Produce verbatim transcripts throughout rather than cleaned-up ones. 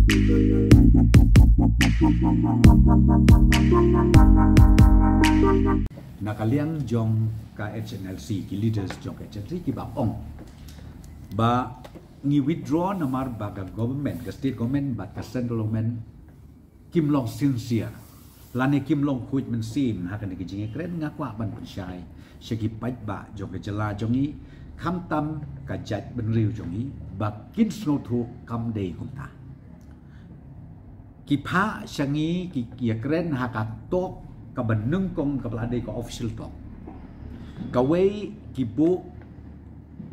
Na ka liang jong ka H N L C, ki leaders jong ka H N L C ki ba ong ba ngi withdraw namar ba ka government, ka state government bad ka central government kim long sincere lane kim long khuid mynsiem ha kane ka jingïakren. Nga kwah ban pynshai sha ki paidbah jong ka jylla jong ngi, khamtam ka jaitbynriew jong ngi, ba kin sngewthuh kam dei kumta. Ki phah sha ngi ki ïakren ha ka talk kaba nyngkong kaba la dei ka official talk. Kawei ki buh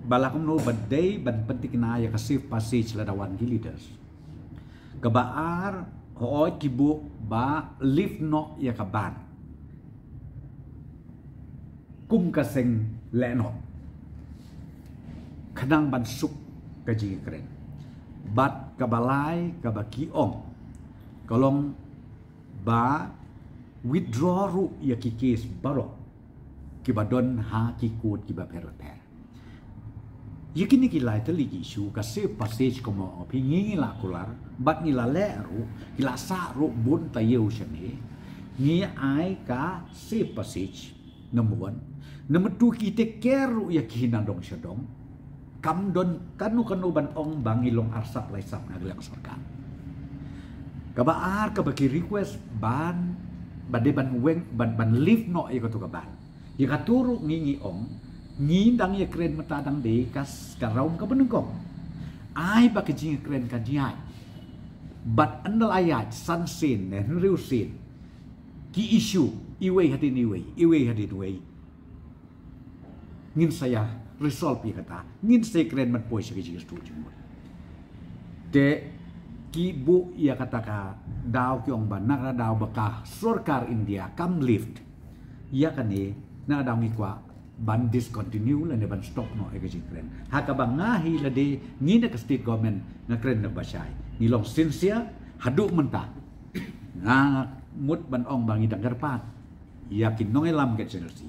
ba la kumno ba dei ban pynthikna ïa ka safe passage lada wan ki leaders. Kaba ar, hooid ki buh ba lift noh ïa ka ban kum ka seng lehnoh khnang ban suk ka jingïakren. Bad kaba lai kaba ki ong ka long ba withdraw ruh ïa ki case baroh kiba don ha ki court kiba pher bapher. Ïa kine ki lai tylli ki issue, ka safe passage kumno phi, ngi ngi la kular bad ngi la leh ruh, ki la sah ruh bun taïew shane. Ngi ai ka safe passage number one. Number two, ki take care ruh ïa ki na dong sha dong. Kam don kano kano ban ong ba ngi long arsap laisap na ka liang sorkar. Kaba ar kaba ki request ban, ba dei ban weng, ban, ban lift noh ïa kato ka ban. Ïa kato ruh ngi ngi ong, ngi dang ïakren mynta dang dei ka s-, ka raum kaba nyngkong. Ai ba ka jingïakren kan ïaid. Bad ynda la ïaid san sien ne hynriew sien, ki issue iwei hadien iwei, iwei hadien iwei, ngin sa ïa resolve ïa kata, ngin sa ïakren ban poi sha ka jingsdang jingmut. Te ki buh ïa kata ka daw, ki ong ba na ka daw ba ka sorkar India kam lift ïa kane, na daw ngi kwah ban discontinue lane ban stop noh ïa ka jingkren. Ha kaba nga hi lade, ngi na ka state government nga kren na ba shai, ngi long sincere haduh mynta. Nga mut ban ong ba ngi dang kyrpad ïa ki nongïalam ka H N L C,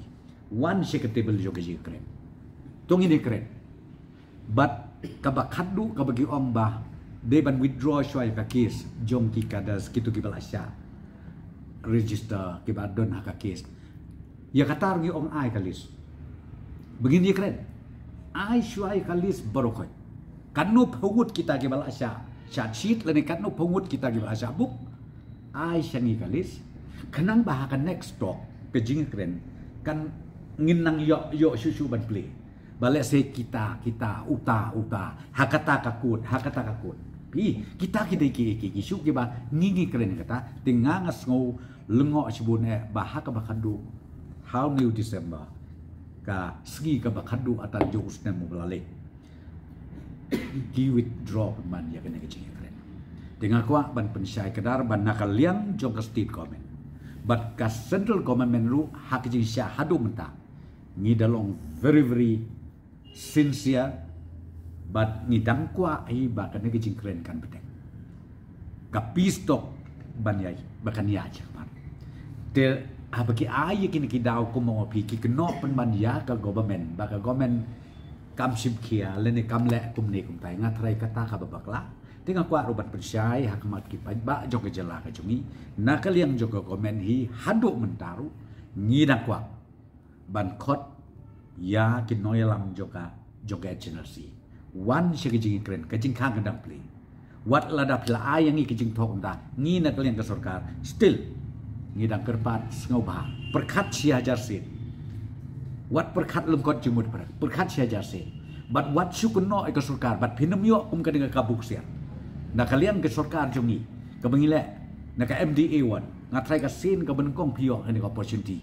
wan sha ka table jong ka jingkren. To ngin ïakren. Bad kaba khatduh kaba ki ong ba dei ban withdraw shuwa ïa ka case jong ki cadres, kito kiba la shah register, kiba don ha ka case. Ïa kata ruh ngi ong ai ka list ba ngin ïakren. Ai shuwa ïa ka list baroh khoit. Katno phew ngut kita kiba la shah charge sheet lane katno phew ngut kita kiba la shah book. Ai sha ngi ka list khnang ba ha ka next talk, ka jingkren, kan ngin nang ïoh, ïoh shuh shuh ban plie. Ba lehse kita, kita, uta, uta, ha kata ka kut, ha kata ka kut. Phi, kita ki dei ki, ki, ki issue kiba ngi ngi kren kata, te nga nga sngew lyngngoh shibun eh ba ha kaba khatduh ha u December, ka sngi kaba khatduh atan jong u snem uba la leit, ki withdraw pynban ïa kane ka jingïakren. Te nga kwah ban pynshai kdar ba na ka liang jong ka state government bad ka central government ruh ha ka jingshah haduh mynta ngi da long very, very sincere, bad ngi dang kwah hi ba kane ka jingkren kan bteng. Ka peace talk ban ïa, ba kan ïa jia ban. Te haba ki ai ïa kine ki daw kumno phi, ki kynnoh pynban ïa ka government, ba ka government kam shim khia lane kam leh kumne kumtai, nga tharai kata kaba bakla. Te nga kwah ruh ban pynshai ha khmat ki paidbah jong ka jylla ka jong ngi, na ka liang jong ka government hi haduh mynta ruh ngi dang kwah ban khot ïa ki nongïalam jong ka, jong ka H N L C, wan sha ka jingkren, ka jingkhang ka dang plie. Wat lada phi la ai ïa ngi ka jingthok mynta, ngi na ka liang ka sorkar, still ngi dang kyrpad sngewbha pyrkhat shi hajar sien. Wat pyrkhat lyngkot jingmut, pyrkhat shi hajar sien. Bad wat shu kynnoh ïa ka sorkar, bad phin ym ïoh kum kane ka buk siar na ka liang ka sorkar jong ngi kaba ngi leh na ka M D A one. Nga tharai ka sien kaba nyngkong phi ïoh kane ka opportunity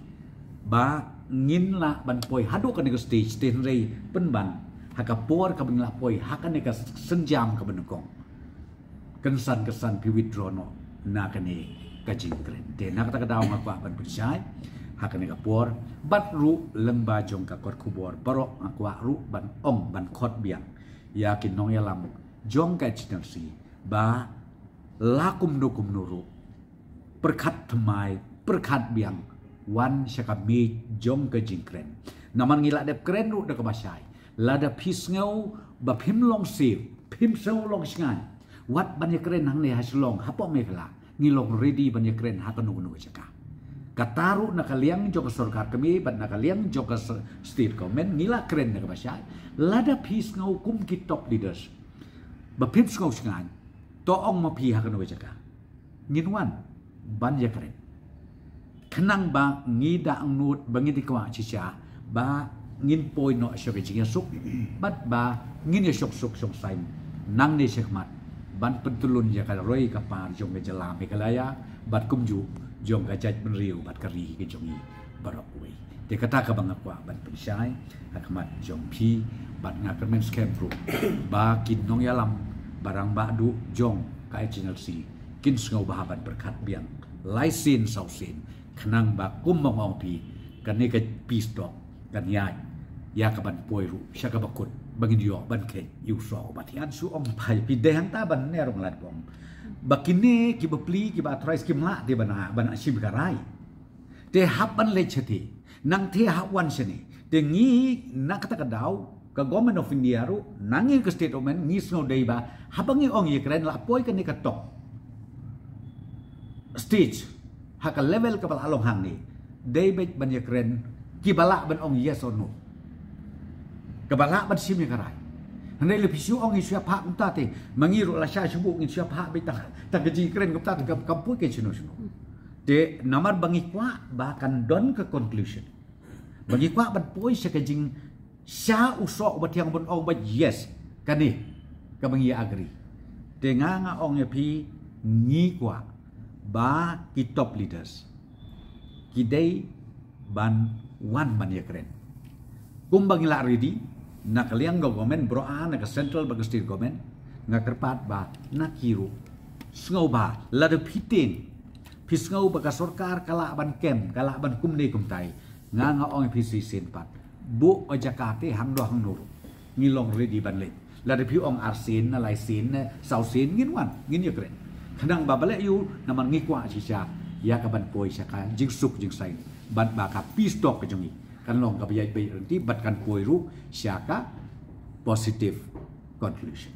ba ngin lah ban poi haduh kane ka stage, te hynrei pynban ha ka por kaba ngin lah poi ha kane ka sienjam kaba nyngkong, kynsan kynsan phi withdraw noh na kane ka jingkren. Te na kata ka daw nga kwah ban pynshai ha kane ka por, bad ruh lyngba jong ka kot khubor baroh nga kwah ruh ban ong, ban khot biang ïa ki nongïalam jong ka H N L C ba la kumno kumno ruh, pyrkhat thymmai, pyrkhat biang, wan sha ka miej jong ka jingkren. Namar ngi la dep kren ruh da kaba shai. Lada phi sngew ba phim long safe, phim sngew long shngaiñ, Wat ban ïakren hangne ha Shillong, hapoh Meghalaya, ngi long ready ban ïakren ha kano kano ka jaka. Kata ruh na ka liang jong ka sorkar kmie bad na ka liang jong ka s-, state government ngi la kren na kaba shai. Lada phi sngew kum ki top leaders ba phim sngew shngaiñ, to ong ma phi ha kano ka jaka. Ngin wan ban ïakren. Khnang ba ngi da angnud ba ngin ïa kwah shisha ba ngin poi noh sha ka jingïasuk bad ba ngin ïa shong suk shong saiñ nangne shakhmat ban pyntylun ïa ka roi ka par jong ka jylla Meghalaya bad kumjuh jong ka jaitbynriew bad ka ri ka jong ngi baroh kawei. Te kata kaba nga kwah ban pynshai ha khmat jong phi bad nga kyrmen skhem ruh ba ki nongïalam ba rangbah duh jong ka H N L C kin sngewbha ban pyrkhat biang lai sien saw sien khnang ba kum ba nga ong phi kane ka peace talk kan ïaid ïa ka ban poi ruh sha kaba kut ba ngin ïoh ban khet ïa u soh ba thiang shu ong phai phi dei hangta ban ne rong lad bong ba kine kiba pli kiba authorized kim lah te ban ban shim ka rai. Te hap ban leit shatei nang te hap wan shane. Te ngi na kata ka daw ka Government of India ruh nang ngi ka state government ngi sngew dei ba haba ngi ong ïakren la poi kane ka top stage ha ka level kaba la long hangne. Dei beit ban ïakren kiba lah ban ong yes or no, kaba lah ban shim ïa ka rai. Hynrei lada phi shu ong ngi shu ïa phah kumta te ma ngi ruh la sha shu buh ngin shu ïa phah beit tang tang ka jingïakren kumta te kam kam poi ka shano shano. Te namar ba ngi kwah ba kan don ka conclusion. Ba ngi kwah ban poi sha ka jing sha u soh ba thiang ban ong ba yes kane kaba ngi agree. Te nga nga ong ïa phi ngi kwah ba ki top leaders ki dei ban wan ban ïakren. Kumba ngi la ready na ka liang ka government baroh na ka central bad ka state government nga kyrpad ba na ki ruh sngewbha lada phi tieng phi sngew ba ka sorkar ka lah ban kem ka lah ban kumne kumtai. Nga nga ong phi shisien pat buh ka jaka te hangno hangno ruh ngi long ready ban leit. Lada phi ong arsien na laisien na sawsien ngin wan ngin ïakren. Khnang ba balei ïa u namar ngi kwah shisha ïa ka ban poi sha ka jingsuk jingsaiñ bad ba ka peace talk ka jong ngi kan long kaba ïaid beit ryntih bad kan poi ruh sha ka positive conclusion.